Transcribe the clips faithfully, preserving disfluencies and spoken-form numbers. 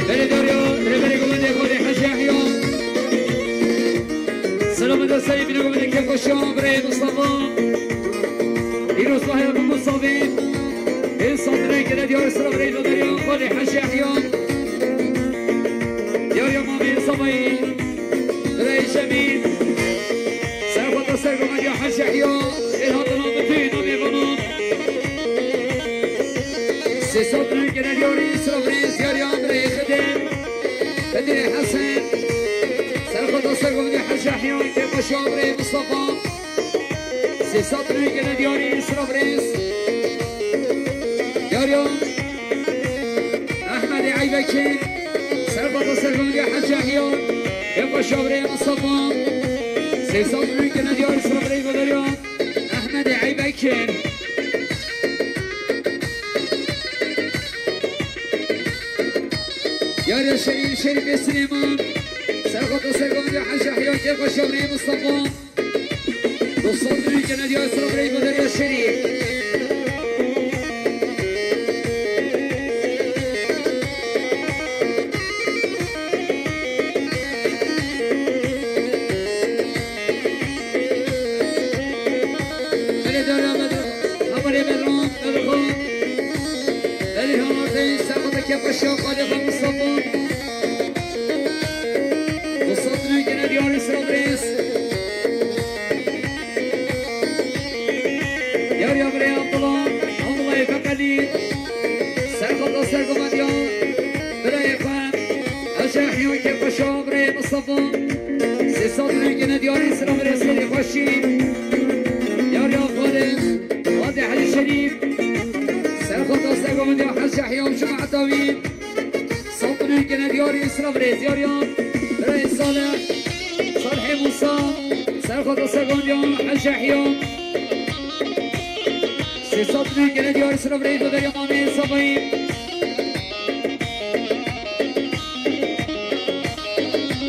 Belê dariya rêberê gomendê xwe dê Hecî Yehya. Selamê desteyê bîne gomendê kêfxweşiya birê Mustafa. Îro sahiya bi Mustafê. Ê satirê kire diyar sira birê dariya xwe dê Hecî Yehya. Diyariya mamê Mustafayî. Birê Şemîl. Serxweta ser gomediya Hecî Yehya, êr hatina bi tê namê vana. Sê sed nû gele diyarî, sira birê ziyariya birê Xidir. Xidirê Hesen. Serxweta ser gomediya Hecî Yehya, kêfxweşiya birê Mustafa. Sê sed nû gele diyarî, sira birê. Diyariya. Ehmedê Eybekir, serxweta ser gomediya Hecî Yehya, kêfxweşiya birê Mustafa, sê sed nû gele diyarî sira birê Goderiya, Ehmedê Eybekir. Derya Şerîf, Şerîfê Silêman. Serxota sergoviya Hecî Ehya, kêfa şavrê Mustafa. Dostan duyken ediyor sıra burayı bu Derya Şerîf. Belê Derya Bedran, Hamalê Bedran, Bedran. Belê Hamalê, serxota kêfa şavrê Mustafa. Dostan duyken ediyor sıra burayı. Yar ya birê Abdullah, Abdullah Efendi. Serxota sergoviya birayê xwe. Hecî Ehya kêfa şavrê Mustafa. Sê sed rûyê ne diyarî sıra birê serê xweşî. Yar ya Xalid, Xalid Hecî Şerîf. Serxota sergoviya Hecî Ehya û cemaeta wî. Sed rûyê ne diyarî sıra birê ziyariya. Birayê Salih, Salihê Musa. Serxota sergoviya Hecî Ehya. Sê sed rûyê ne diyarî sıra birê do Derya Mamê Sabayî.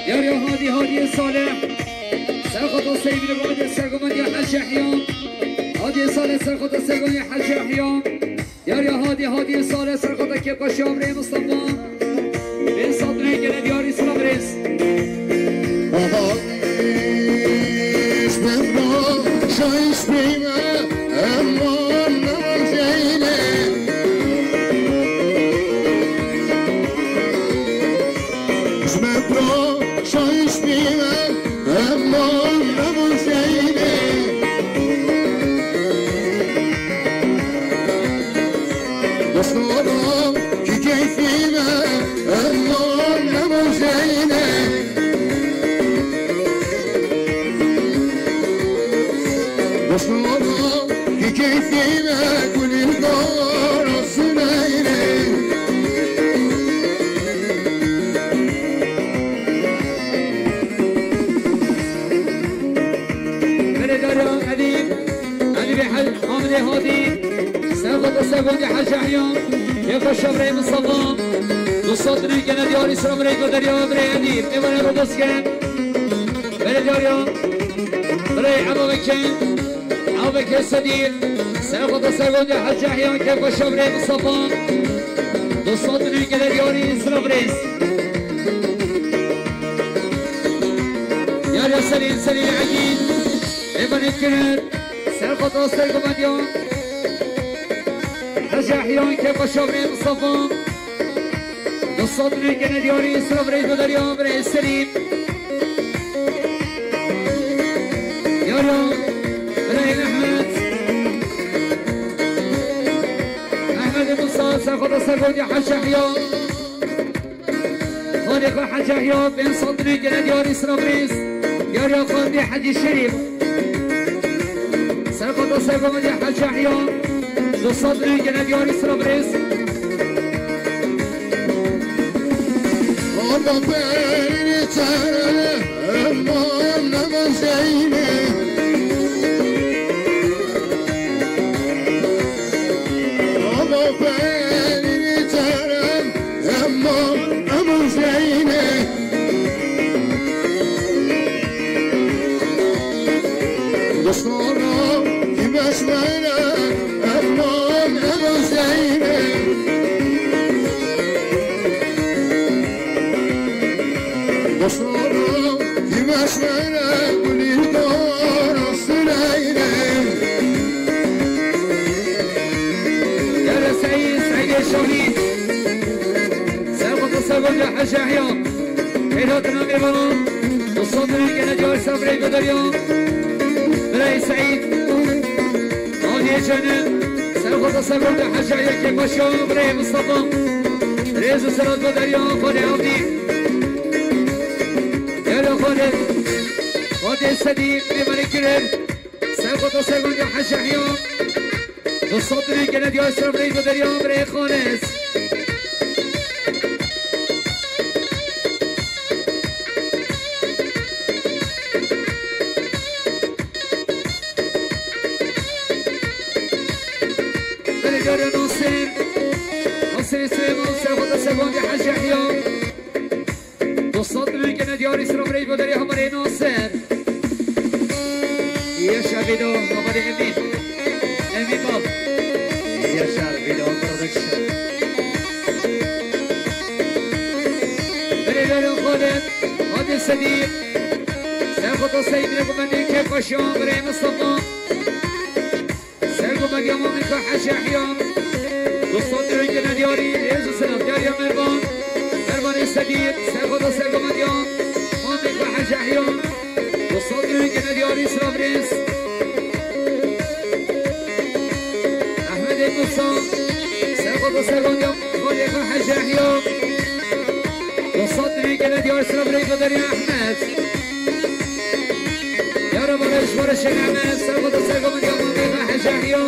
Yar ya Hadî, Hadî Salih. Serxota sergoviya Hecî Ehya. Hadî Salih, serxota sergoviya Hecî Ehya. Yar ya Hadî, Hadî Salih, serxota kêfa şavrê Mustafa. Pênc sed rûyê ne diyarî sıra birêz. Baba, iş bimra, şaş bime, emma ne Zeynep. Ji me bira şaş bîne, emma nebû Zeynê. Dostana ki keyfî me, emma nebû Zeynê. Dostana ki keyfî me, gulî kara Sileyli. Belê Derya Edîb, Edîbê Hel-, Amidê Hadî, Serxota Sergondê Hecî Ehya, kêfa şavrê Mistefa, du sed rûyê ne diyarî sıra birê Derya, birê Edîb, ê were ro dost ke. Belê Derya, birê Eba Bekir, Eba Bekir Sedîq, Serxota Sergondê Hecî Ehya, kêfa şavrê Mistefa, du sed rûyê ne diyarî sıra birêz. Yar ya Selîm, Selîm Egîd, êvanet kirin, Serxota Sergovendiya Hecî Ehya, kêfa şavrê Mistefa, du sed rûyê ne diyarî sıra birê Derya, birê Selîm. Yar ya, birê Ehmed. Ehmed Musa, Serxota Sergondê Hecî Ehya. Xalê xwe Hecî Ehya, pênc sed rûyê ne diyarî sıra birêz. Yar ya Xalê Hecî Şerîf. Serxota Sergondê Hecî Ehya, du sed rûyê ne diyarî sıra birêz. Orada beni çare, emma ne Zeynep. Ama beni çare, emma, emma Zeynep. Dostana ki beşmene, emma, emma Zeynep. Dostana ki beşmene, gulî dara Sileyli. Yare Seîd, Seîdê Şamî. Serxota Sergondê Hecî Ehya. Heyratına mêvana. Du sed rûyê ne diyarî sıra birê Derya. Birê Seîd. Avdiyê Cenî. Serxota Sergondê Hecî Ehya, kêfa şavrê Mistefa. Rêz û selat bo Derya, Xalê Avdî. Yare Xalê. Xalê Sedî, mêvanê kirin. Serxota Sergondê Hecî Ehya. Du sed rûyê ne diyarî sıra birê Derya, birê Xalê. Belê Derya Nasir. Nasir Süleyman, Serxota Sergondê Hecî Ehya. Diyarî Sirabirê Goderî Hamarê Nasir. Yaşa Vedo, Hamarê Emîn. Emîn Bab. Yaşa Vedo Production. Berê Lalo Xalid, Hadi Sedî. Serxota Seyîd Rekumendî Kêfaşan, Berê Mustafa. Sergo Medya Mamîka Hecî Ehya. Dostan duyun gene diyarî, rêz û selam diyariya Mervan. Mervanê Sedî, serxota Sergo Medya Mamîka Hecî Ehya. Dostan duyun gene diyarî, selam rêz. Ehmedê Musa, serxota Sergo Medya Mamîka Hecî Ehya. Dostan duyun gene diyarî, selam rêz, Goderî Ehmed. Yara Barış, Barış Şener, serxota Sergo Medya Mamîka Hecî Ehya.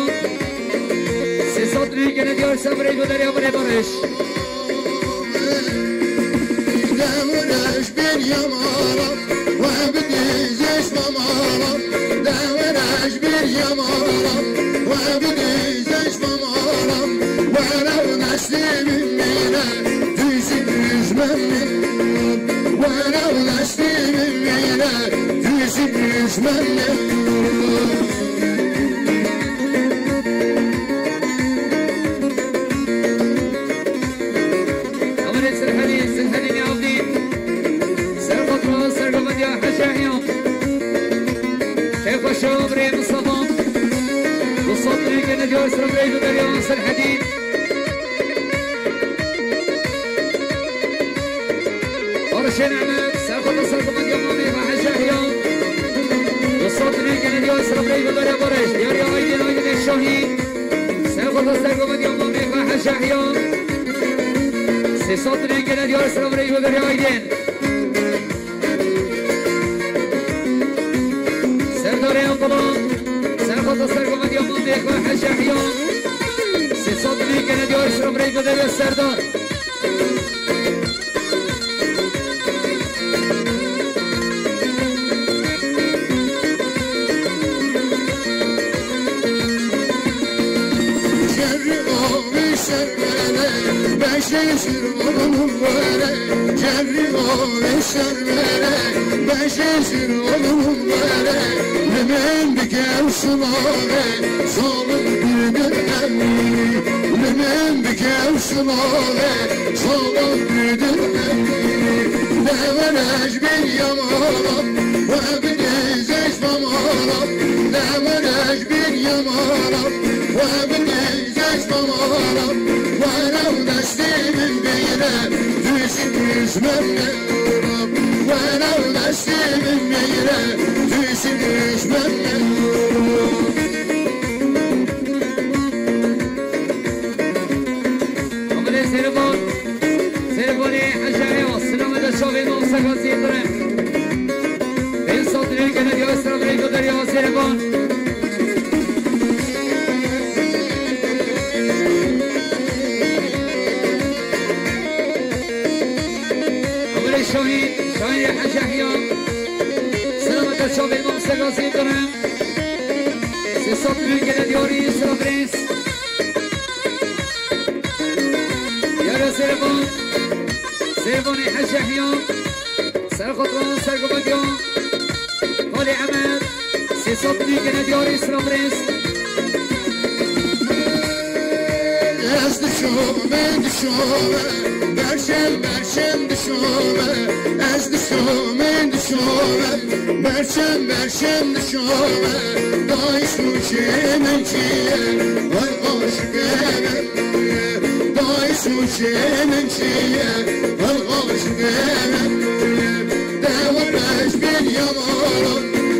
Sê sed lirî gene diyar Sirabirê Goderî Hamarê Barış. Demiraj bir yamala, ve bir dizeş mamala. Demiraj bir yamala, ve bir dizeş mamala. Were nesli bin mine, düzü düzmem. Were nesli bin mine, düzü düzmem. Amirê Sirhelî, Sirhelî Nîavdî, Serxotra, Sergovendiya Hecehî, Kêfxweşa Amirê Mistefa, Wesat Rêgê Nedya Sirabirê Goderî Sirhelî. Barışê Nehmet, serxota Sergovendiya Mamê ve Hecehî. Wesat Rêgê Nedya Sirabirê Goderî Barış, diyariya Aydin, Aydin Şahî. Serxota Sergovendiya Mamê ve Hecehî. Sê sed lirî gene diyar Sirabirê Goderî Aydin. Serdarê Anqala, serxota Sergovendiya Mamê ve Hecehî. Sê sed lirî gene diyar Sirabirê Goderî Serdar. Şerri avê şermele, beşê şir oğlum vere. Şerri avê şermele, beşê şir oğlum vere. Limen bikev sılare, sağlık büyüdür emri. Limen bikev sılare, sağlık büyüdür emri. Deverej bir yamala, ve bir dizeş mamala. Deverej bir yamala, ve bir dizeş mamala. Were destê min bigire, düzü düzmem ne ola. Were destê min bigire, düzü düzmem ne ola. Amirê Zêrevan, Zêrevanê Hecayê, silamete çavê Moseka Zêdire. Pênc sed lirê gene diya Sirabirê Goderî Zêrevan. Amirê Şahîn, Şahînê Hecehî, silamete çavê Moseka Zêdire. Sê sed lirê gene diyarî Sirabirê. Yara Zêrevan, Zêrevanê Hecehî, serxotran Sergovendiya, Kalê Emed, sê sed lirî gene diyarî Sirabirê. Ez dişome, dişome, berçem, berçem dişome. Ez dişome, dişome, berçem, berçem dişome. Dayş nûçê min çiye, vay aşiqê min. Dayş nûçê min çiye, vay aşiqê min. Dewirej bin yamara,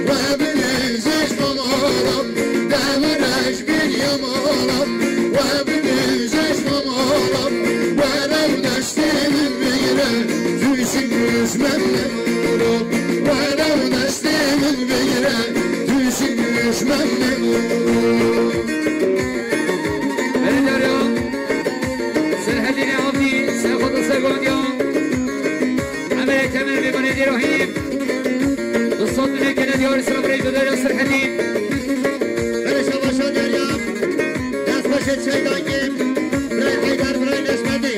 ve bin zêş mamara. Dewirej bin yamara, ve bin zêş mamara. Were destê min bigire, düzü düzmem ne ola. Were destê min bigire, düzü düzmem ne ola. Belediye Sirhelî Nîavdî, serxota Sergovendiya. Emerê Temel, mêvanê dêrahî. Du sed lirê gene diyar Sirabirê Goderî Sirhelî. Berê şabaşa diyariya. Destbaşê çeydankê. Birayê Heyder, birayê Neşmetî.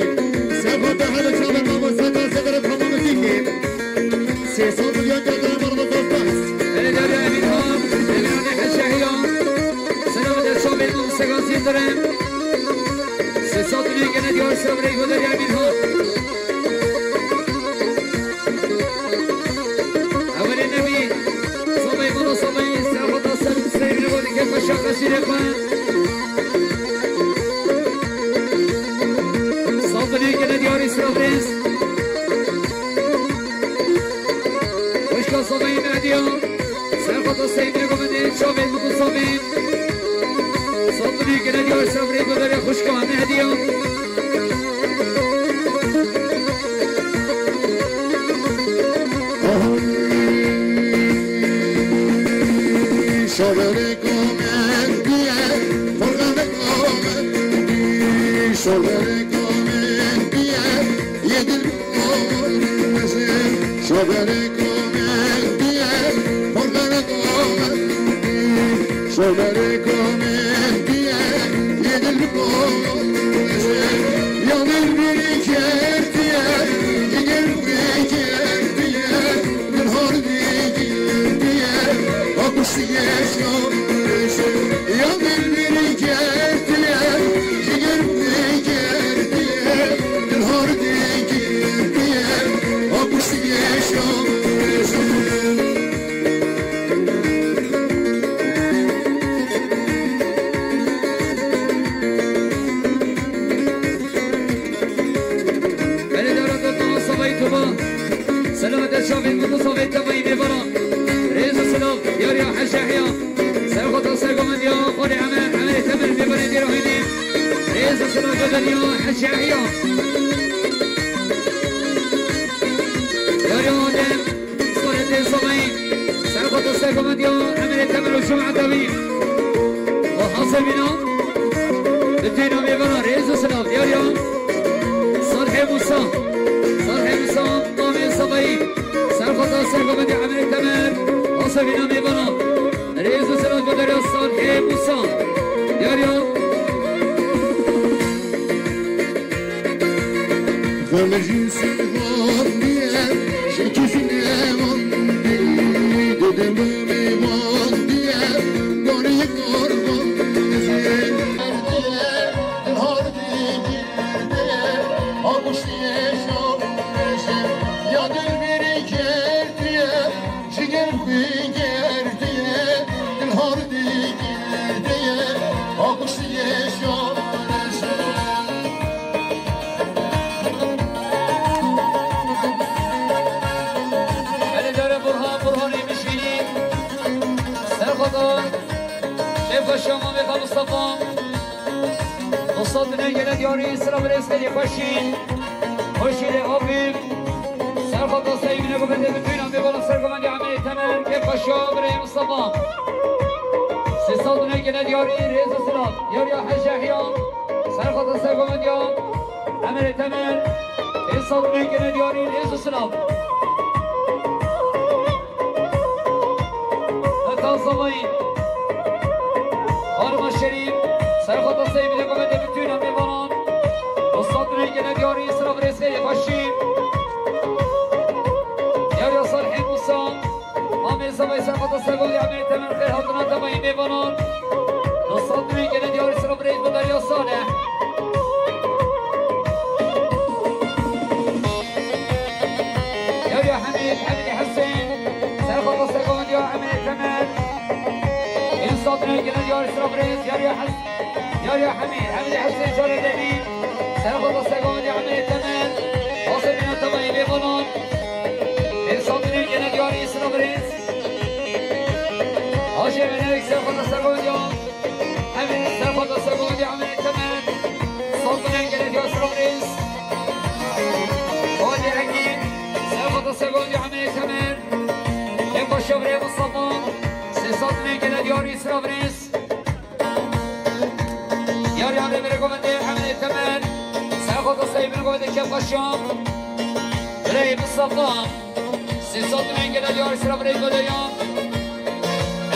Serxota helo çavê mamoste Tansê Dere tamamı dîkî. Gene diyar Sebrey Goderya Mînhan. Ewelê Nebî. Sabay Mala Sabay. Serxota Ser Sebrey Goderya Paşa Kasîrê Xan. Sabine gene diyar Sebrey. Xwişka Sabay Mehdiya. Serxota Sebrey Goderya Çavê Mutlu Sabay. Sabine gene diyar Sebrey Goderya Xwişka Mehdiya. Şoverê komentiye, Furkanê komentiye, şoverê komentiye, yê dil komentiye, şoverê komentiye, Furkanê komentiye, şoverê komentiye, yê dil komentiye, ya dil biri kertiye, ciger biri kertiye. Dil hor dikir diye, o kuştiye şo, ya dil biri kertiye, ciger biri kertiye. Dil hor dikir diye, o kuştiye şo. Belê dara dotana savayî toba. Selamet çavên min savê tevayî mêvara. Rêz û silav, yariya Hecî Yehya. Serxota sergomendiya xwedê Emer, Emerê Temer mêvanê dêra hînê. Rêz û silav, yariya Hecî Yehya. Yariya Adem. Soletê Somayî, serxota sergomendiya Emerê Temer û cemaeta wî. Û hazir bîna, bi têna mêvana rêz û silav diyar ya. Salihê Musa, Salihê Musa, Mamê Sabayî, serxota sergomendiya Emerê Temer, hazir bîna mêvana. Rêz û silav diyar ya Salihê Musa, diyar ya. Xemir jî sirvandiye, şekî jî nevandiye, dede mimê vandiye, ganê yek arvandiye. Hardî girdiye, aguştiye şaşe, ya dilberî girdiye. Jiger xwe gerdiye, dil hardî girdiye, aguştiye şarê. Belê dere Burhan, Burhanê Mişînî, serxota, şêfa Şama ve Mustafa. Usta dinê gele diyarî, sira birêz xeyrê xweşî. Hoşî lê apî. Serxota seyvine gumete bi tûyna bê bala sergomendî Emerê Temer, kê paşa birê Mustafa. Sê sal dinê gele diyarî, rêz û silav. Diyarîya Hecî Yehya. Serxota sergomendiya Emerê Temer. Sê sal dinê gele diyarî, rêz û silav. Heta zamayî. Xanima Şerîf, serxota seyvine gumete bi tûyna mêvanan. Usta dinê gele diyarî, sira birêz xeyrê xweşî. Diyarîya Salihê Musa, Mamê Zavayî serxota sergomendiya Emerê Temer xêr hatina tevayî mêvanan. Usta dinê gele diyarî, sira birêz bi dariya Salih. Yariya Hemîd, Hemîd Hesên, serxota sergomendiya Emerê Temer. Însan dinê gele diyarî sira birêz, yariya Hes-, yariya Hemîd, Hemîd Hesên Caledemî, serxota sergomendiya Emerê Temer. Asê bîna tevayî mêvanan. Însan dinê gele diyarî sira birêz. Hajê Melek, serxota sergomendiya Emerê, serxota sergomendiya Emerê Temer. Sal dinê gele diyarî sira birêz. Hacî Hekîm, serxota sergomendiya Emerê Temer. Kê paşa birê Mustafa. Sê sal dinê gele diyarî sira birêz. Yariya rêberê govendê Emerê Temer. Serxota seyvine govendê kê paşa birê Mustafa. Sê sal dinê gele diyarî sira birê Goderya.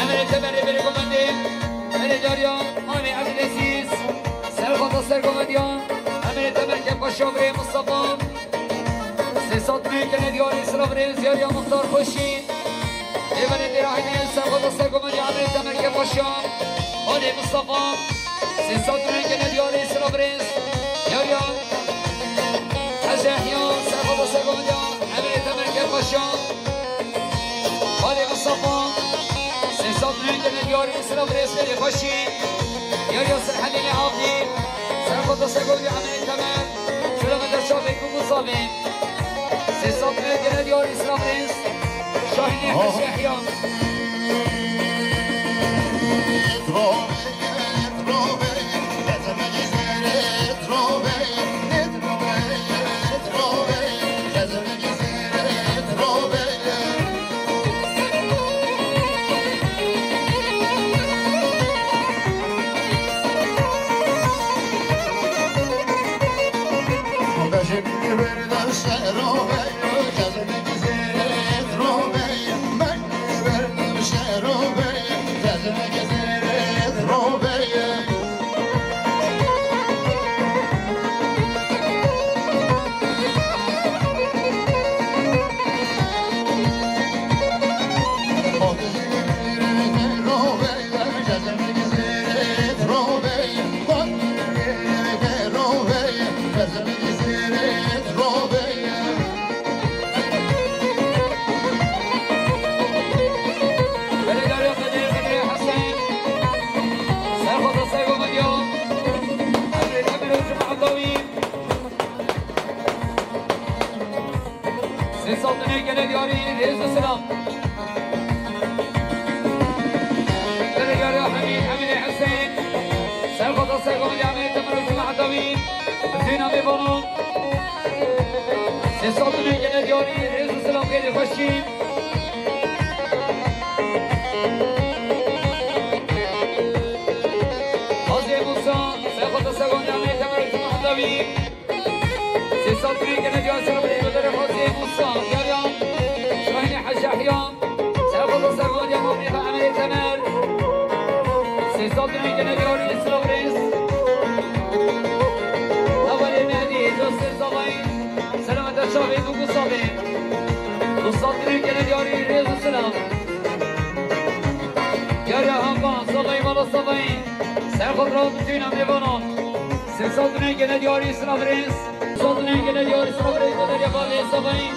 Emerê Temer rêberê govendê. Emerê diyarîya Mamê Ebdilezîz. Serxota sergomendiya Emerê Temer kê paşa birê Mustafa. Sê sal dinê gele diyarî sira birêz, yariya Muxtar Xweşî. Mêvanê dêra hînê, serxota sergomendiya Emerê Temer kê paşa birê Mustafa. Sê sal dinê gele diyarî sira birêz. Yar yar. Hecî Yehya, serxweta sergovindiya Emirê Temer Kevpaşa. Xalê Mistefa. Sê sed û neh gene diyarî, silav rêz, xêrê xweşî. Yar yar Serhedînê Avdî. Serxweta sergovindiya Emirê Temer. Silav me der çavê ku bû zavê. Sê sed û neh gene diyarî, silav rêz. Şahînê Hecî Yehya. Beledariya Qedirê Qedirê Hesen, Serxweta Sergovindiya Emirê Temer û Cuma Dawî. Sê sed û neh gene diyarî, rêz û silav. Beledariya Hemîd, Hemîdê Hesên, Serxweta Sergovindiya Emirê Temer û Cuma Dawî. Zîna mêvanan. Sê sed û neh gene diyarî, rêz û silav, xêrê xweşî. Qaziyê Musa, Serxweta Sergovindiya Emirê Temer û Cuma Dawî. Sê sed û neh gene diyarî, silav rêz, beredar Qaziyê Musa, yar yar. Şahînê Hecî Yehya. Serxweta sergovindiya Mamrêxa Emirê Temer. Sê sed û neh gene diyarî, silav rêz. Hevalê me dî, dostê zavayî. Selamete çavê dû ku savê. Du sed û neh gene diyarî, rêz û silav. Yar yar Hakan, zavayî, mala zavayî. Serxwet ra bi tîna mêvanan. Sê sed û neh gene diyarî, silav rêz. Sê sed û neh gene diyarî, silav rêz, beledariya Bavê Savayî.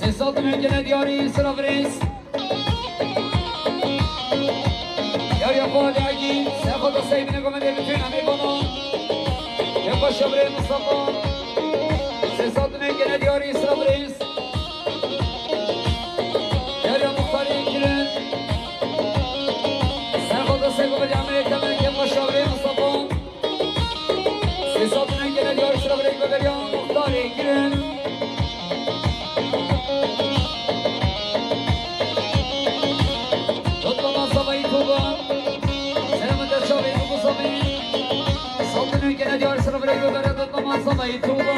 Sê sed û neh gene diyarî, silav rêz. Yar yar Fuadê Egî, Serxweta Seybînê Gomendê, bi tîna mêvanan. Kevpaşa birê Mistefa. Sê sed û neh gene diyarî, silav rêz. Yar yar Muxtarê Kirin. Serxweta Seybînê Gomendê, Emirê Temer, Kevpaşa birê Mistefa. Sê sed û neh gene diyarî, silav rêz, beredariya Muxtarê Kirin. Dotmama Savayî Tuba. Selamete çavê Tuba Savayî. Sê sed û neh gene diyarî, silav rêz, beredariya Dotmama Savayî Tuba.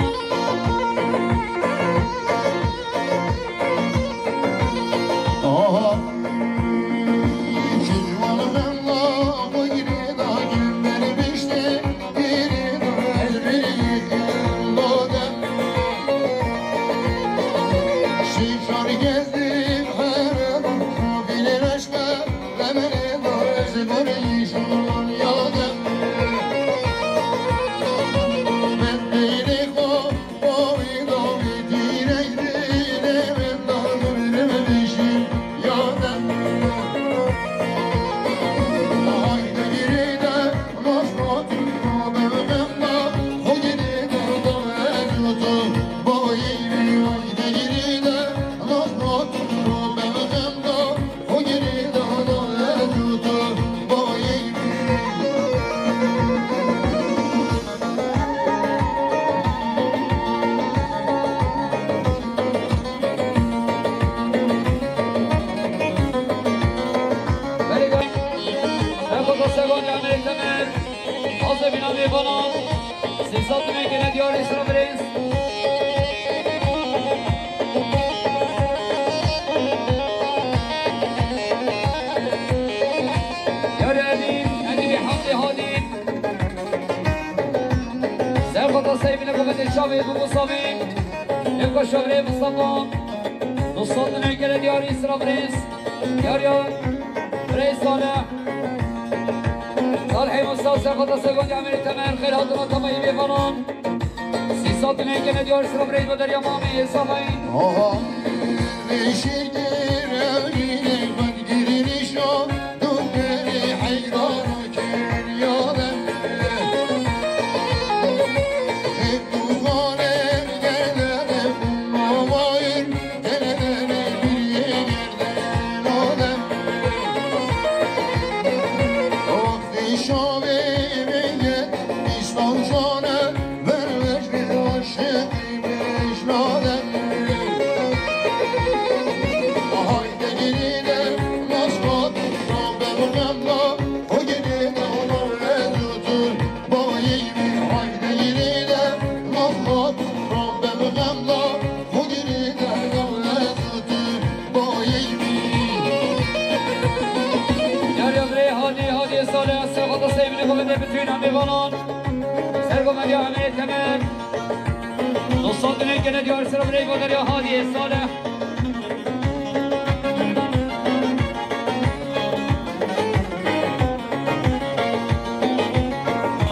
Bîna mêvanan, sê sed û nehê gene diyarê sira birêz. Yarê Edî, Edî bî Hemdê Hadî. Serxota seyvine govendê çavê du Musavî. Êka şavrê Mustafa. Du sed û nehê gene diyarê sira birêz. Yarê Birêz Salih. Salihê Musa Serxota Sergon Amêrê Temer, xêr hatina tamayî mêvanan. Sî sed û nehê gene diyar sira birêz bo derya mamê Salihî. Aha. Yarê birê Hadî, Hadî Salih, Serxota seyvine govendê bitûna mêvanan. Sergovendiya Emê Temer. Du sed û nehê gene diyar sira birêz bo derya Hadî Salih.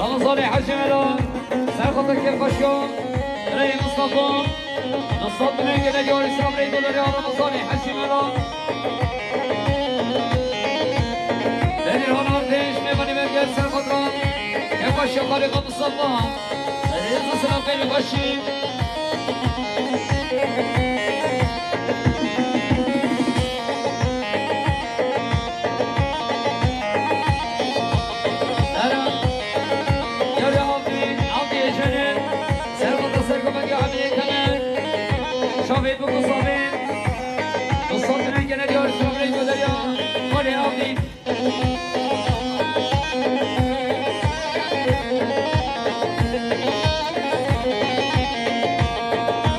Ramazanê Hecî Mela, Serxota Kêfxweşiya, Reyê Mustafa, du sed û nehê gene diyarê sira birêz bo derya Ramazanê Hecî Mela. Delîl Hon Artêş, mêvanî berger Serxota Kêfxweşiya Xalîqa Mustafa. Rêz û silav xêr û xweşî. Era, yarê Avdî, Avdî Êjenê, Serxota Sergovendiya Emê Temer, Şavê Bûk û Savê, du sed û nehê gene diyar sira birêz bo derya, Xalê Avdî.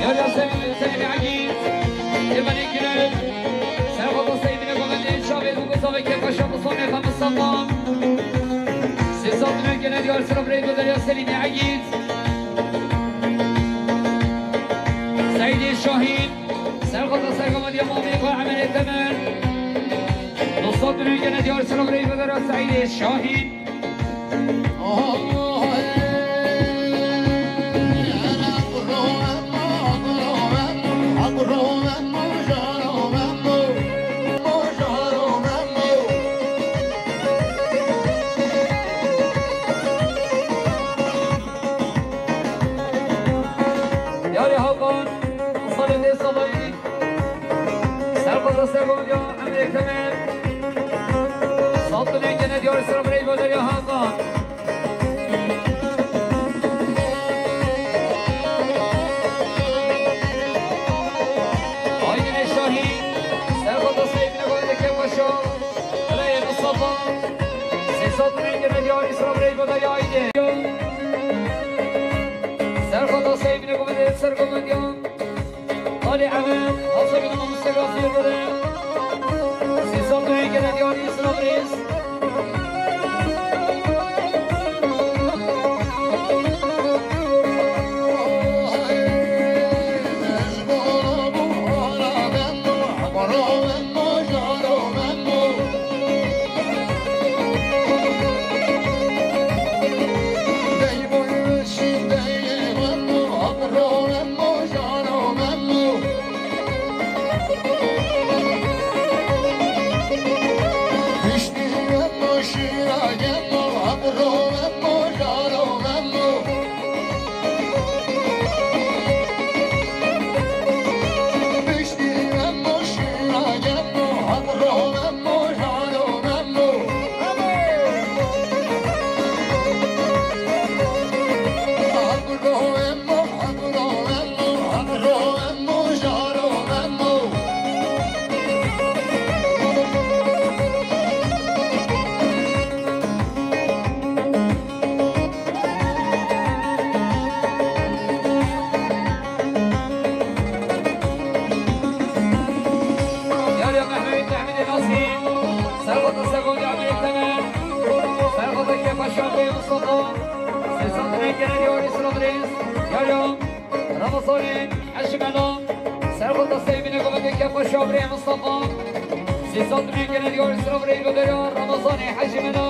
Yarê Selim, Selim Egîz, Cemalî Kirin, Serxota Seydine Govendê, Şavê Bûk û Savê Kêfxweşiya Musonê Xemis Sefan. Sê sed û nehê gene diyar sira birêz bo derya Selim Egîz. Seydê Şahîn. Serxota Sergovendiya mamê xwe Emelê Temer. Du sed û nehê gene diyar sira birêz bo derya Seîdê Şahîn. Yarê Hakan, salê dê salayî. Serxota Sergovendiya Emê Temer. Sed û nehê gene diyar sira birêz bo derya Hakan. Aydin Şahî. Serxota Seydine Govendê Kêfxweşiya, Reyê Mustafa. Sê sed û nehê gene diyar sira birêz bo derya Aydin. Serxota Seydine Govendê Sergovendiya. Alî Emed, Hasan Mustafa Zirvede, Sîsal Duyê gene diyarî Sinabrêz. Yarî Sirabirêz, yarî Ramazanê Hecî Mela, serxweta Seybînê Govendê Kefa Şabrê Mustafa, sê sed û neh gele diyarî Sirabirê Govendê Ramazanê Hecî Mela.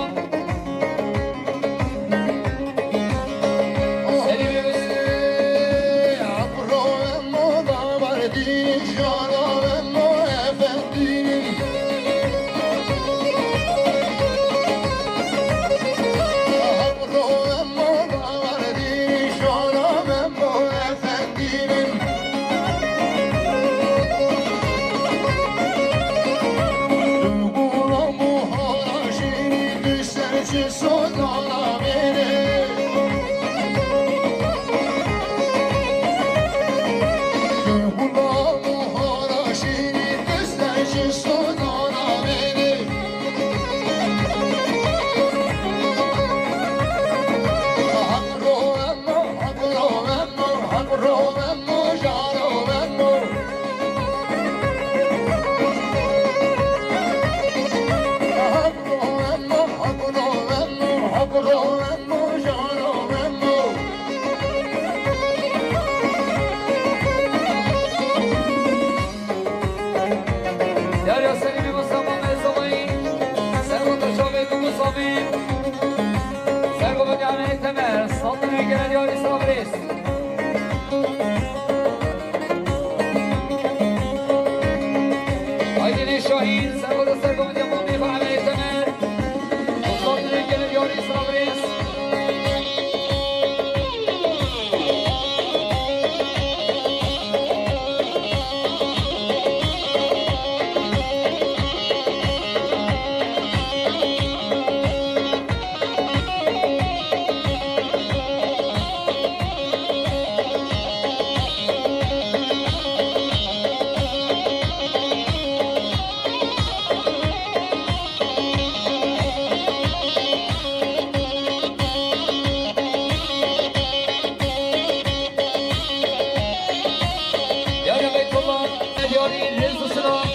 Serî Derya Selîmî Mustafa Mezowî, Sergo Taşavê Dugu Samî, Sergo Beganê Temer, Saldırı Genel Yarı Sabres. Aydın Şahin, Sergo da Sergo Medya Mami, Fahmi Temer. Yarî Beytullah, yarî Rêz û Sinan.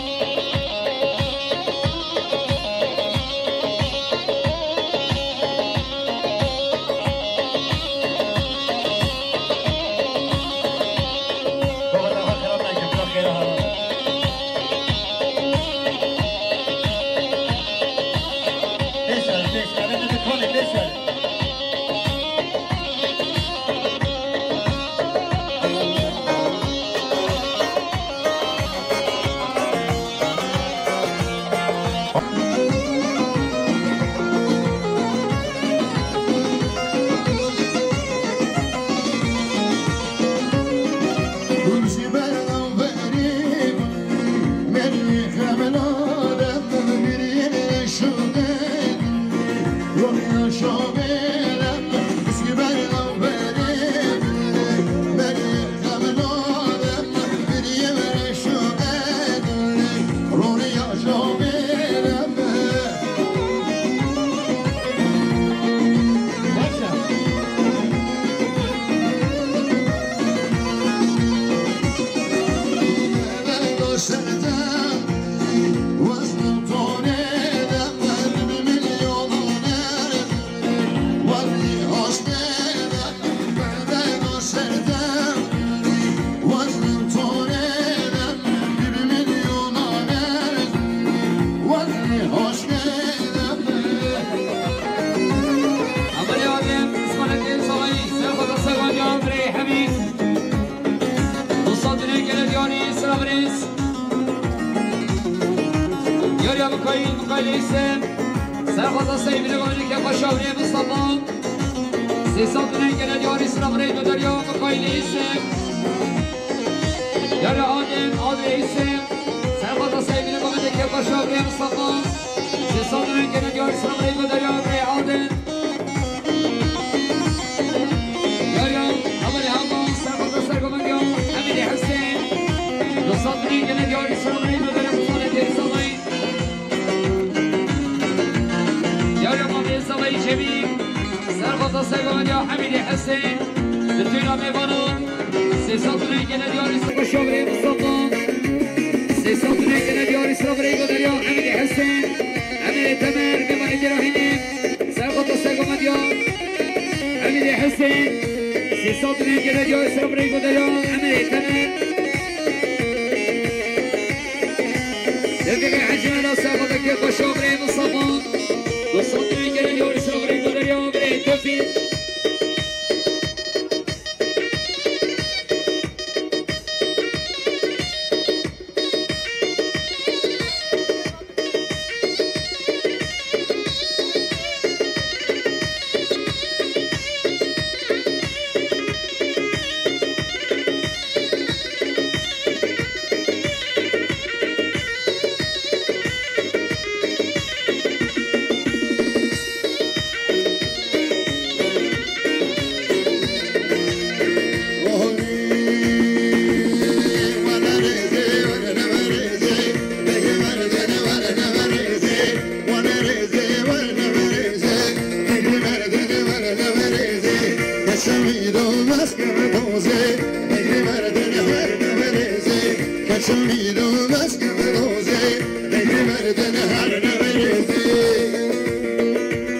Amelê Adem, Smalekê Salayî, Serxweza Serwadiya Birê Hemîd. Dostan dinê gele diyarî Sira Birêz. Yarîya Mikaîl, Mikaîl Îsem. Serxweza Seybînê Govinê Kefa Şabrê Mustafa. Sê sed û neh gele diyarî Sira Birêz Bederiya Mikaîl Îsem. Yarîya Adem, Adem Îsem. Serxweza Seybînê Govinê Kefa Şabrê Mustafa. Sê sed û neh gele diyarî Sira Birêz Bederiya Birê Adem. Yarîya Hevalê Hema, Serxweza Sergovendiya Hemîdê Hesên. Dostan dinê gele diyarî Sira Birêz Bederiya Mustafa Têrî Salayî. Yarîya Mamê Salayî Cemîl, Serxweza Sergovendiya Hemîdê Hesên. Di tûna mêvanan, sê sed û neh gele diyarî Sira Şabrê Mustafa. Sê sed û neh gele diyarî Sira Birêz Bederiya Hemîdê Hesên. Hemîdê Temer, mêvanê Cerahinê. Serxweza Sergovendiya. Emîrê Husên, sê sed û newî kere diyar sera birayê Goderya, Emîrê Temer. Devê Hecî Mela Sefadekê Paşa birayê Mustafa. Du sed û newî kere diyar sera birayê Goderya, birayê Tevfîk.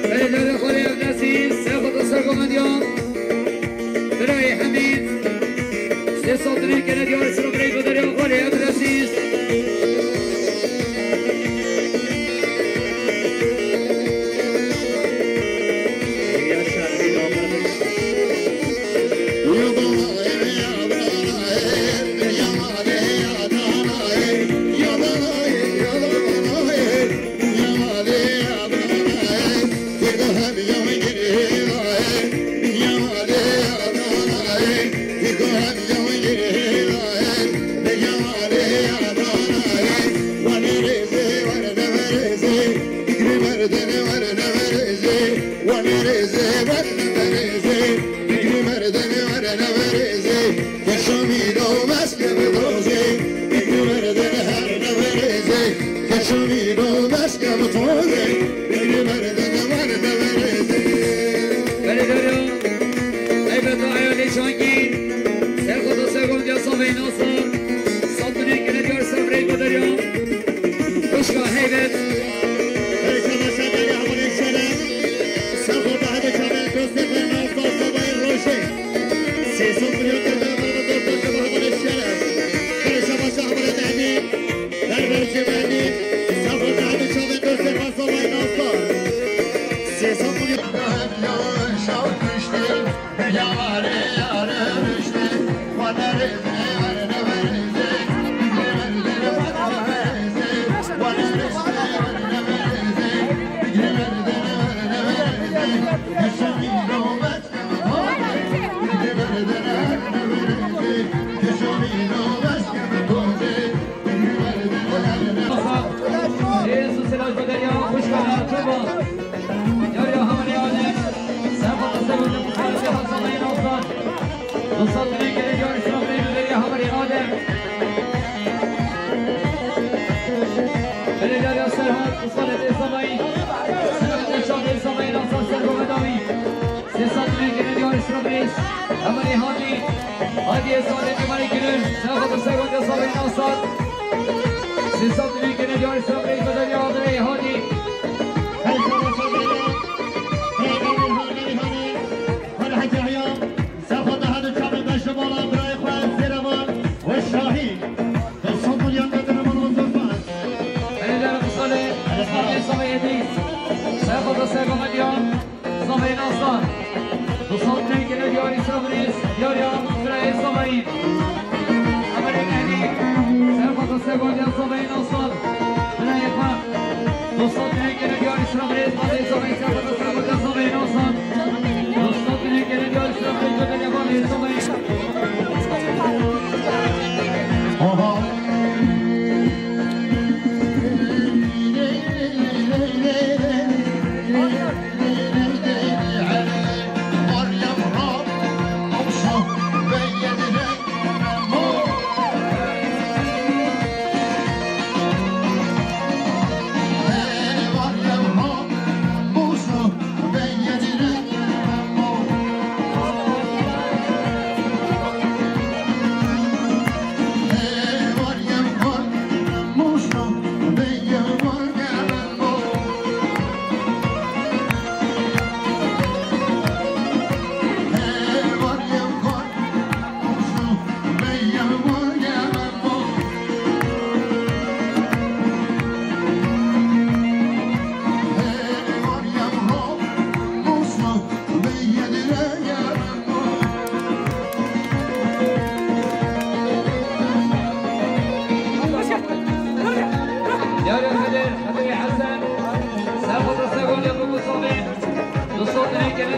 Berê dara xwarê Evdesî, ser xwe to ser gomendiya. Birayê Hemîd, sê sed û newî kere diyar sira birayê Goderya xwarê Evdesî. Keşanî do meske bi tozê, bîrî merdin werne verêzê. Belê dara, eyveta eyalê Çankî, ser xwe do ser gomendiya Savê Nasar, sed û newî kere diyar sera birayê Goderya, xwişka Heybet. Berê çava şadiyê hevalê şeref, ser xwe do hebe çavên dostê xwe Nasar Savayê Rojê. Sê sed milyon kerdine berbe dostê xwe hevalê şeref. Berê çava şa hevalê Mehmî. Berber Cemali, sağ ol, hadi çalın, dört sefer sovay nasıl? Sesam bugün. Yağış düştü, yare yare düştü. Vadere, vadere, vadere, Belediye Serhat, Mustafa Esamayî, Selahattin Şahin Esamayî, Nasar Sergo Bedavî. Sê sed milyon gene diyar Îsrail Reis. Hevalê Hadî. Hadî Esad Cemalî Gülür. Selahattin Sergo Esamayî, Nasar. Sê sed milyon gene diyar Îsrail Reis. Bedavî Hadî. Hadi hadi. Hadi hadi. Serhat Hadi Çamî Beşli Bala, birayê xwe Zêrevan ve Şahî. Dostum, yan getirme bana dostlar. Belediye Musale, Musale Savayedi. Serhat Sergo Medya. Savayê Nasar. Du sed milyon gene diyar Îsrail Reis, diyar ya, birayê Savayî. Hevalê Mehmî, Serhat Sergo Medya Savayê Nasar. Birayê xwe. Du sed milyon gene diyar Îsrail Reis, Savayê Savayê, Serhat Sergo Medya Savayê Nasar. Du sed milyon gene diyar Îsrail Reis, Savayê. Oha.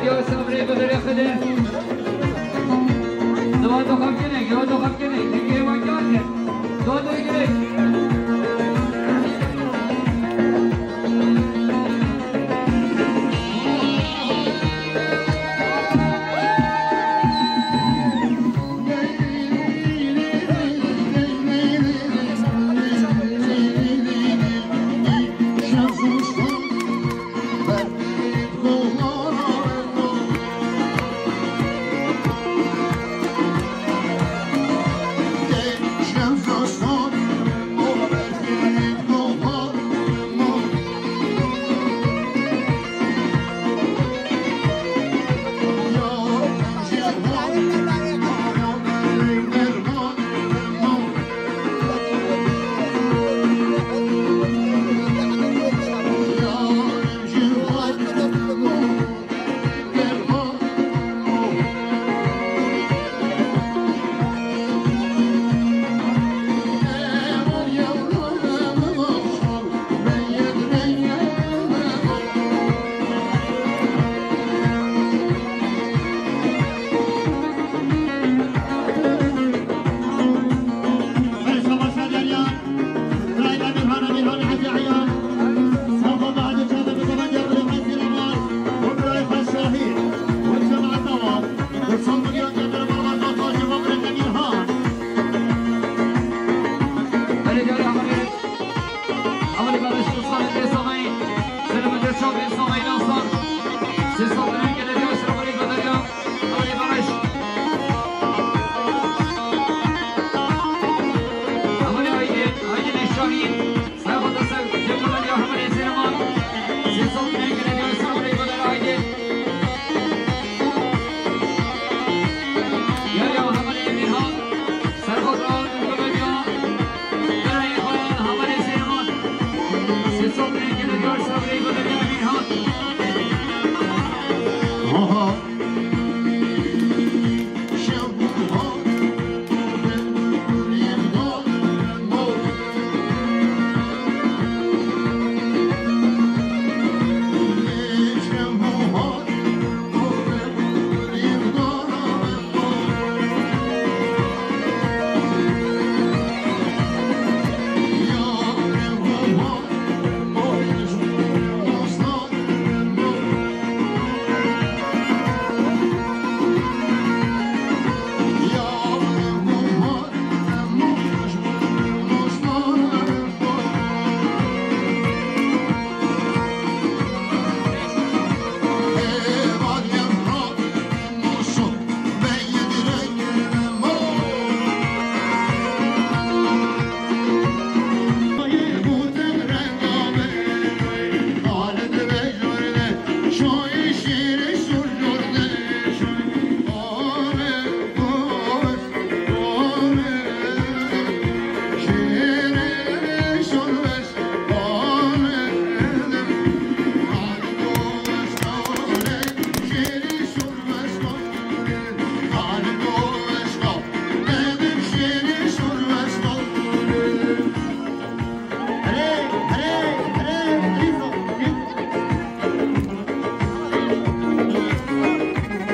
Ya sabrê bi xêrê xidin. Dua doxam kene, ya doxam kene. Dikê wan kar kir. Dua doxam kene.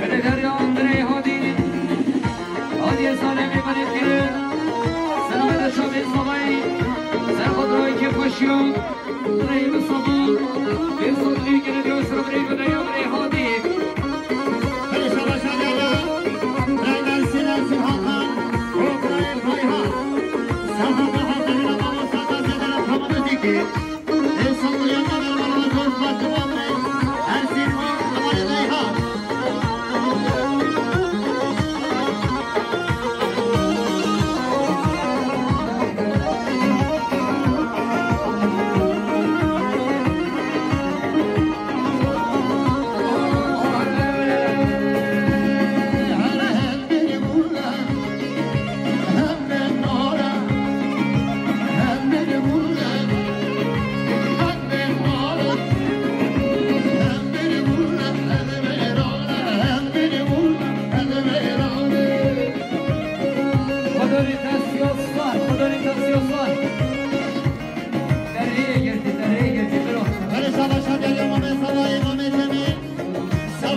Belediya Andirê Hadî, Hadî Salemî belê kirin. Selamete şabê savayî. Serxodrayê kêfxweşiya. Rey bi sabûn. Pêr sabûnê kene diyo sirf rey bi deya rey Hadî. Belê şabaşa gele. Reyler Sinem Sirhakan. Okrayê Kayhan. Serxodrayê Hadî. Ama sata zedere kamada dikî. Xwedorî tesiyo sar, Xwedorî tesiyo sar. Derhê girtî, derhê girtî, biro. Belê şabaşa geliyor Mamê Savayê, Mamê Cemî. Ser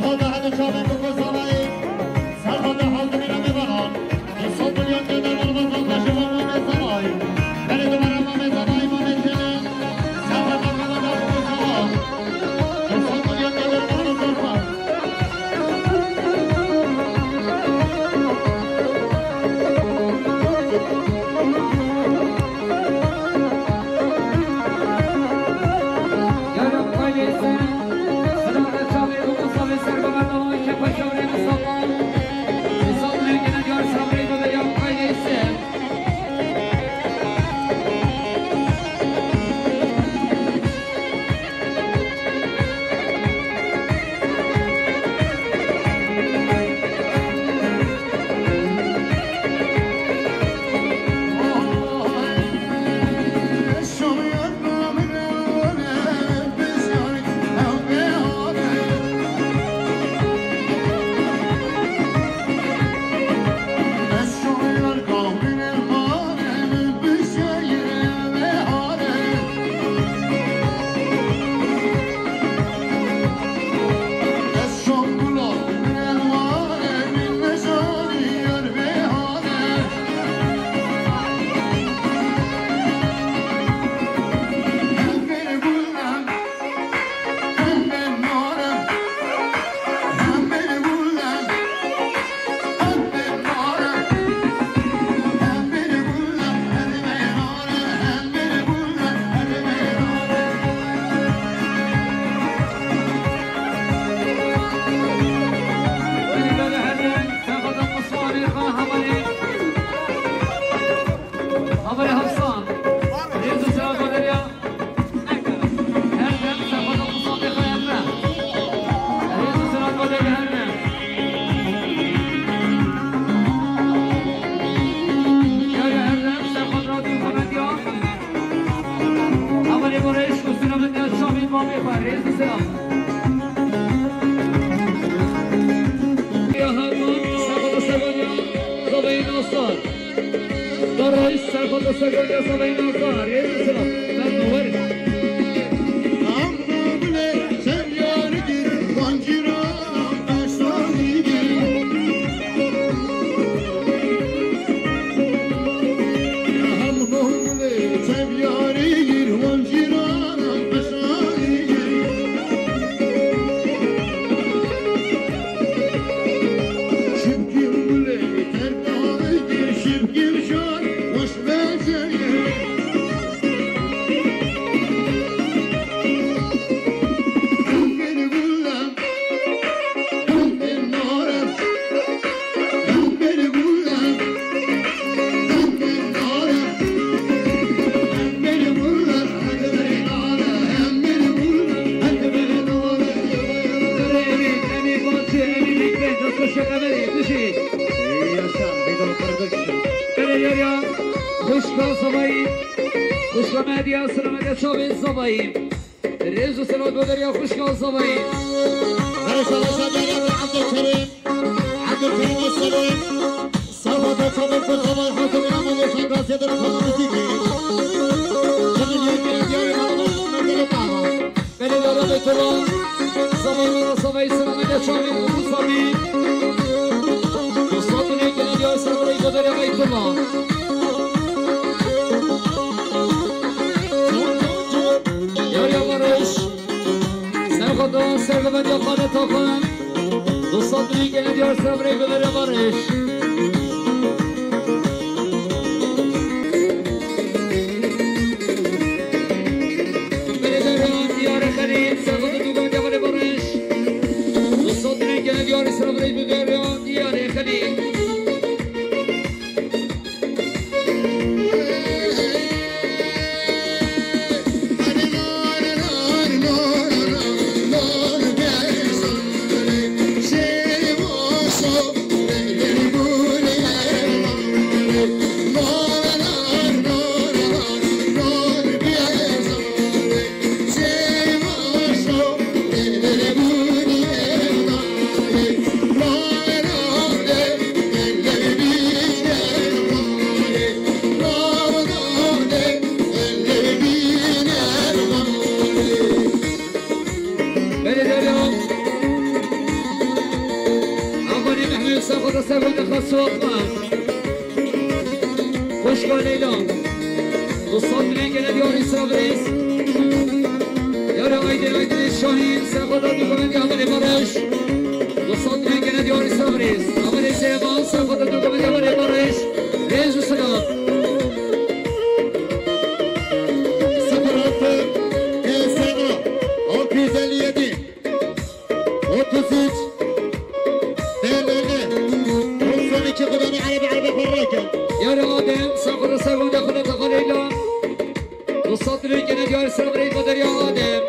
Xwişka Zavayî, xwişka me hediya sira me de çavê Zavayî. Rêz û selat bo derya xwişka Zavayî. Bereşa beşa derya Abdülkerim. Abdülkerim Aslanı. Sabah da çabuk bu sabah hakkı bir ama bu şakası da çabuk bizi. Tabii ki bir diğer bir ama bu şakası da tamam. Belediye Beytullah. Zavayî, Zavayî, sira me de çavê Zavayî. Dostlar, bu ne gelen diyor, sira me de derya Beytullah. Yar ya Barış. Serxoda, serxoda ya xale taxin. Dostlar, bu ne gelen diyor, sira me de derya Barış. Belediye Diyarê Xelîl, serxoda Dugan ya xale Barış. Dostlar, bu ne gelen diyor, sira me de derya Diyarê Xelîl. Xweda ser wende xas û axmar. Xwişka Leyla. Du sed milyon gene diyarî sira birêz. Yara Aydin Aydin Şahîn, ser xweda du komendî Amelê Barış. Du sed milyon gene diyarî sira birêz. Amelê Seyman, ser xweda du komendî Amelê Barış. Rêz û silav. Sıfır altı K S A altı yüz elli yedi. Otuz üç, D L L, doksan iki, Gıdani Arabi, Arabi Farraka. Yara Adem, sabır, sabır, yakını takalıyla. Ruhsat ürün gene diyor, sabır, Derya Adem.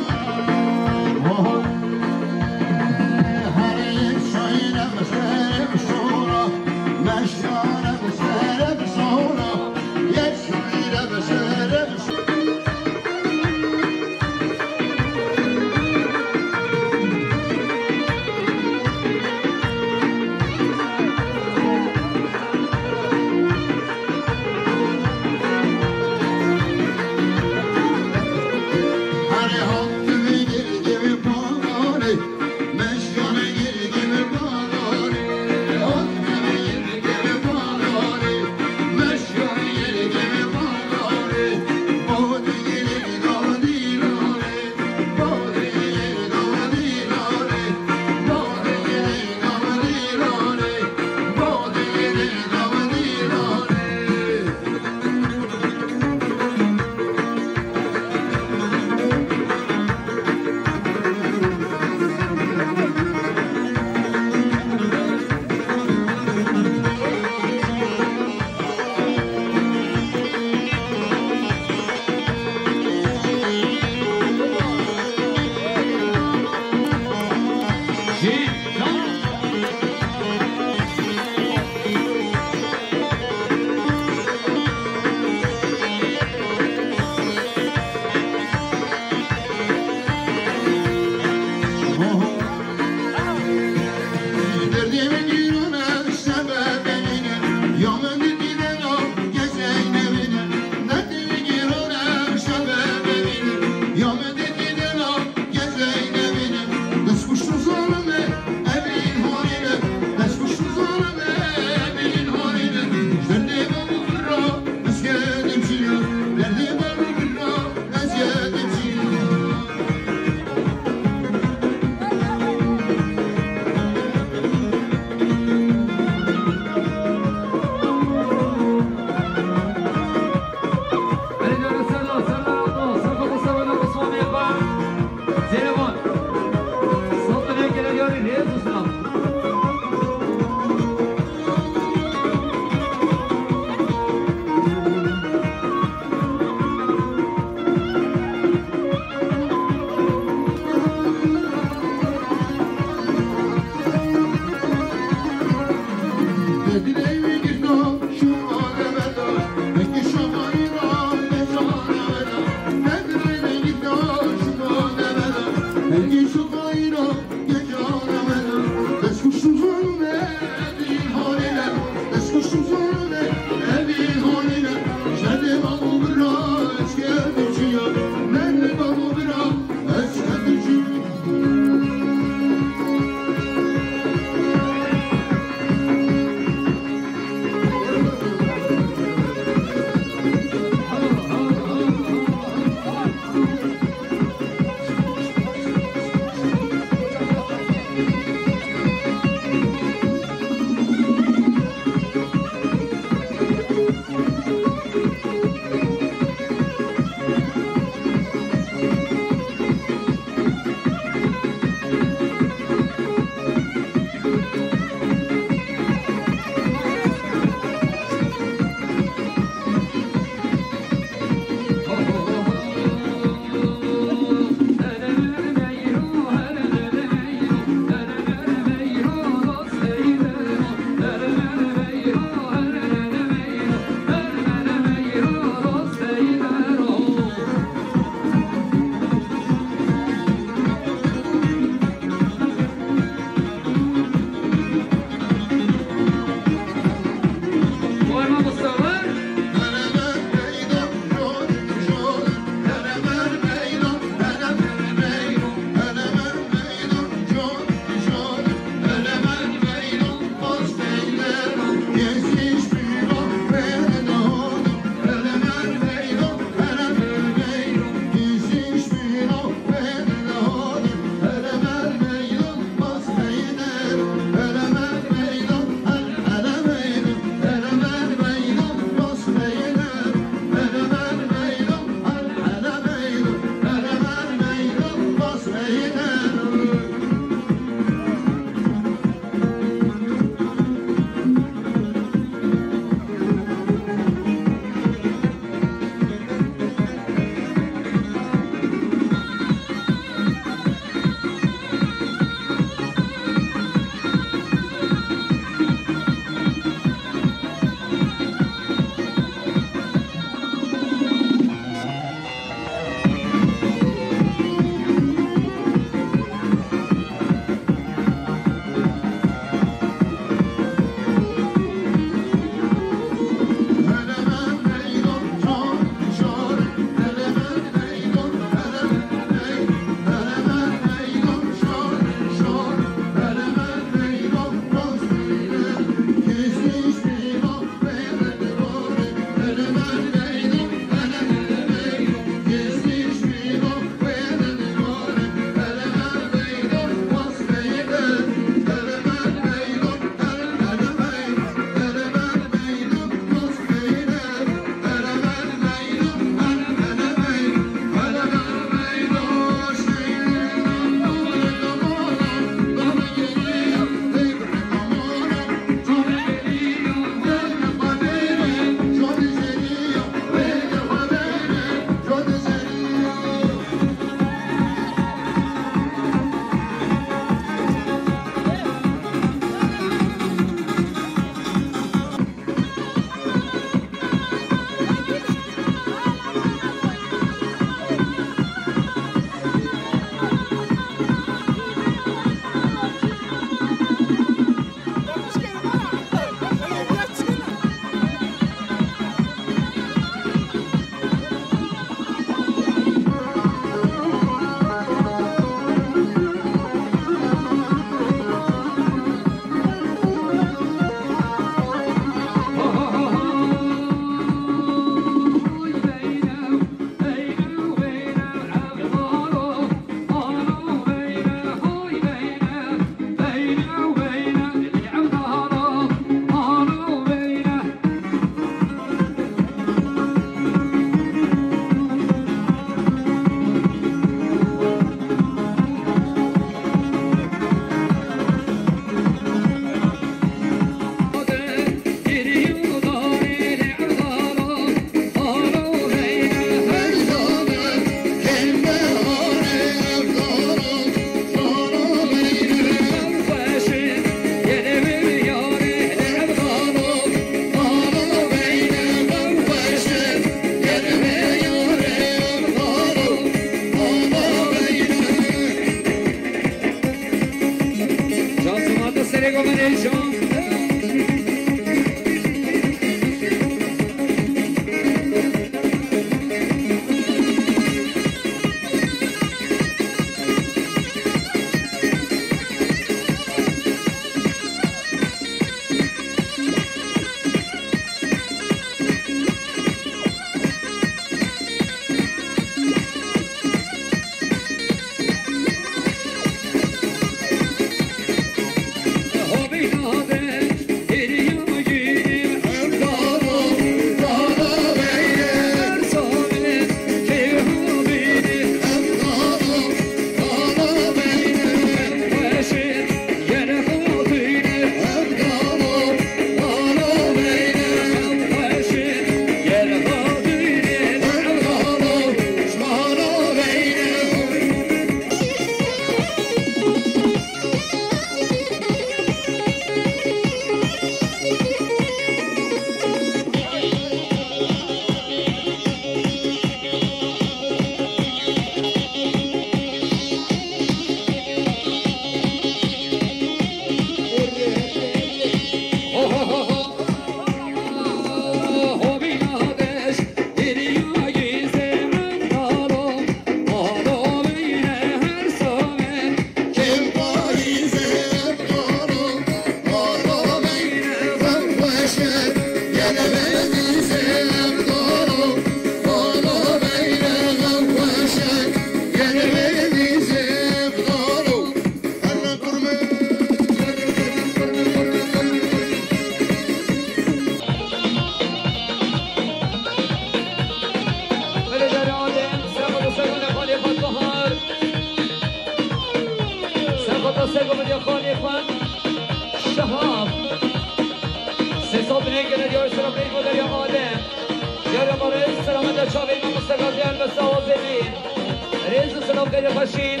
Başî.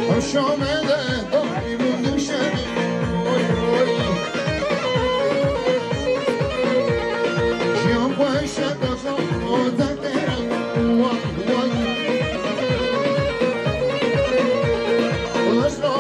Hoş amede, daîm düşerim. Oy, oy. Jiyan xweş e, dazan, o derdera. Oy, oy. Lazlo.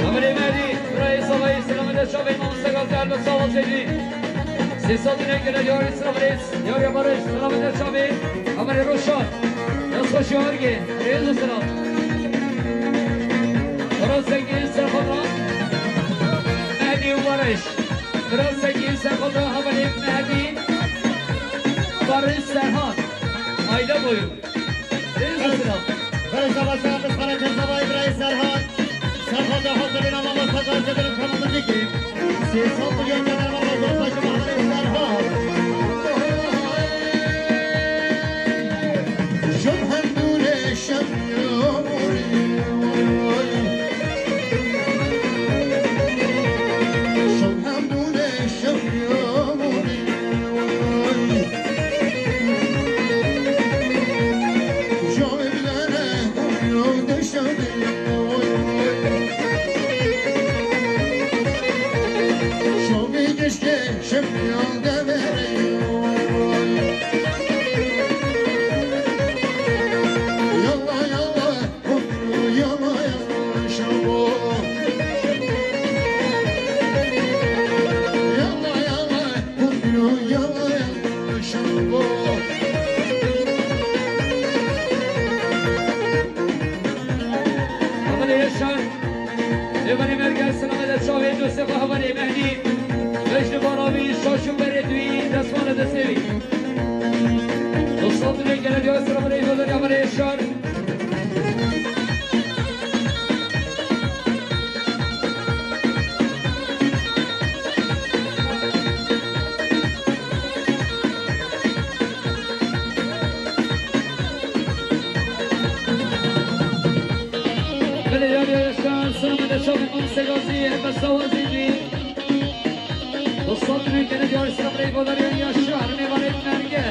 Amirê Mehdi, birayê Zavayê, selamet çavê mamoste Gazi Elbet Sava Zeyni. Sê sed û neh gele diyarê selamet. Yar ya Barış, selamet çavê. Amirê Roşan. Dest xweş ya Ergê. Rêz û selam. Bira Zengîn Serxan ra. Mehdi û Barış. Bira Zengîn Serxan ra, Amirê Mehdi. Barış Serhan. Aile boyu. Rêz û selam. Barış Savaş, Ahmet Karaköz, Baba İbrahim Serhan. Serhan da hazırlayın ama masaj harcadırım kanalındaki. Sesal milyon kadar var, Serhan. Amirê Yaşar, Êvarê Mergel, selamet çavê dostê xwe Hevalê Mehdî. Vejdi baravî, şaş û berê duyî, destmana destê wî. Dostan dilê gele diya selamet ey Amirê Yaşar. Belê, ya, ya, ya, şan, selamet, şan, Segazî, hep sawazî. Dostlar, dünün gene diyor, selamet, ey, Badar, ya, ya, şan, ne var, et, merge.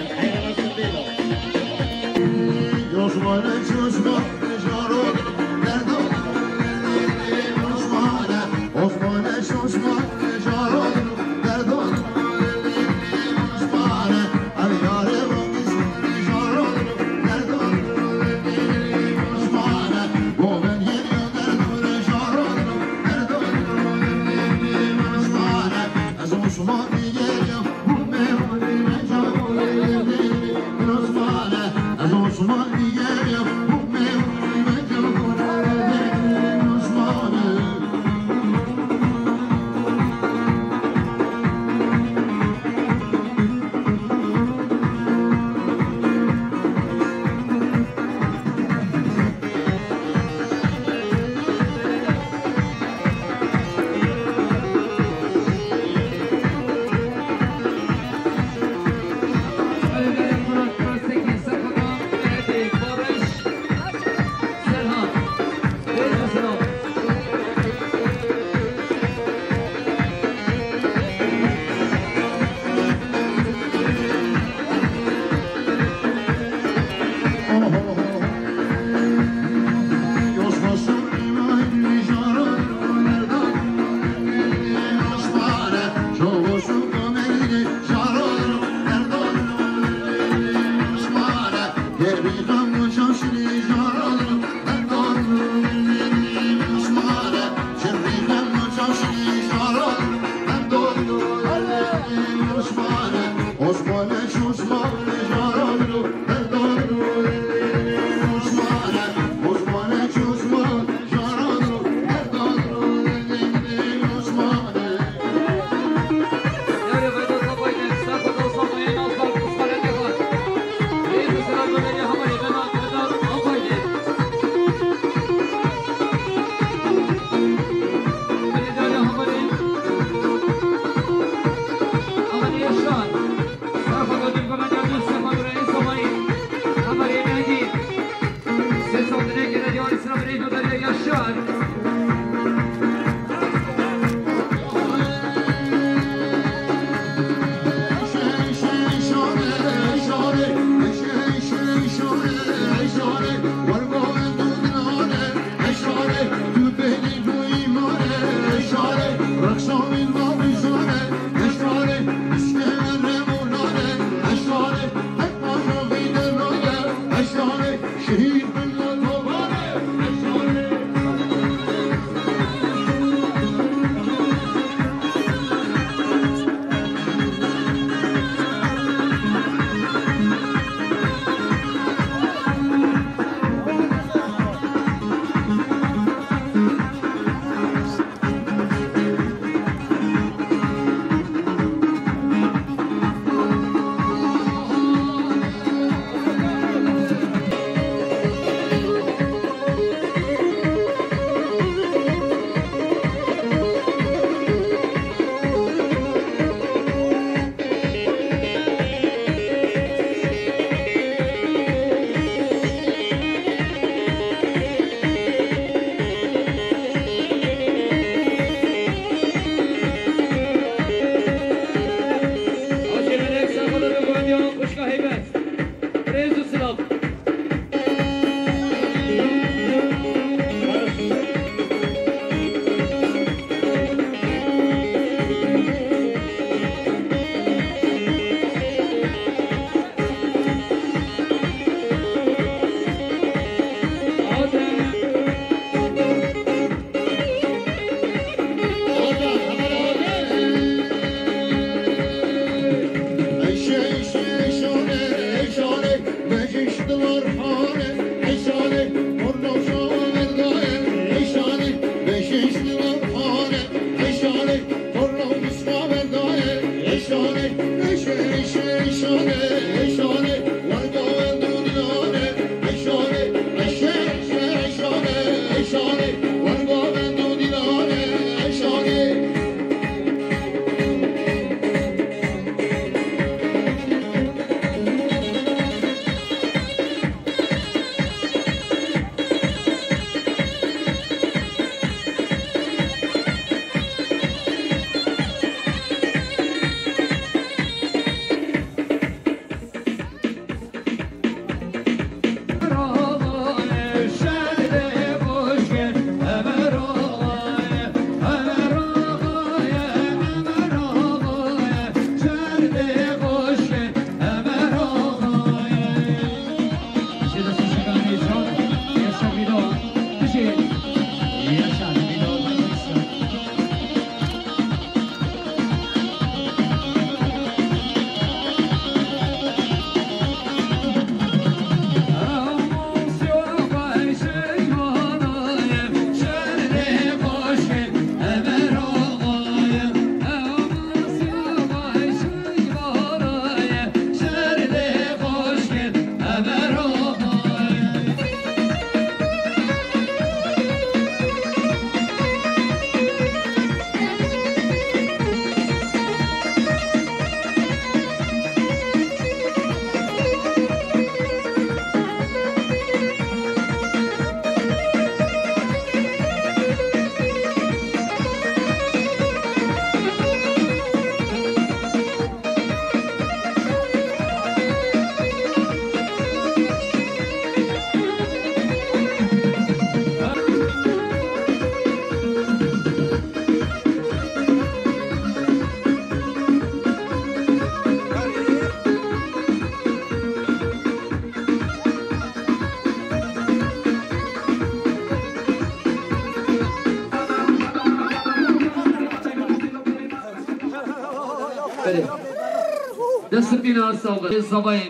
Dest pîna sabe, sabayê.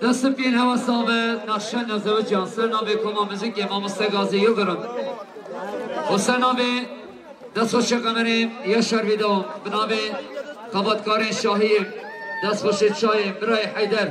Dest pîn hewa sabe, naşen nazewiciyan, ser navê koma muzîkê Mamoste Gazî Yildirim. Û ser navê destxweşê Qemerê Yaşar Vîdo, bi navê xebatkarên şahiyê, destxweşê çayê, birayê Heyder.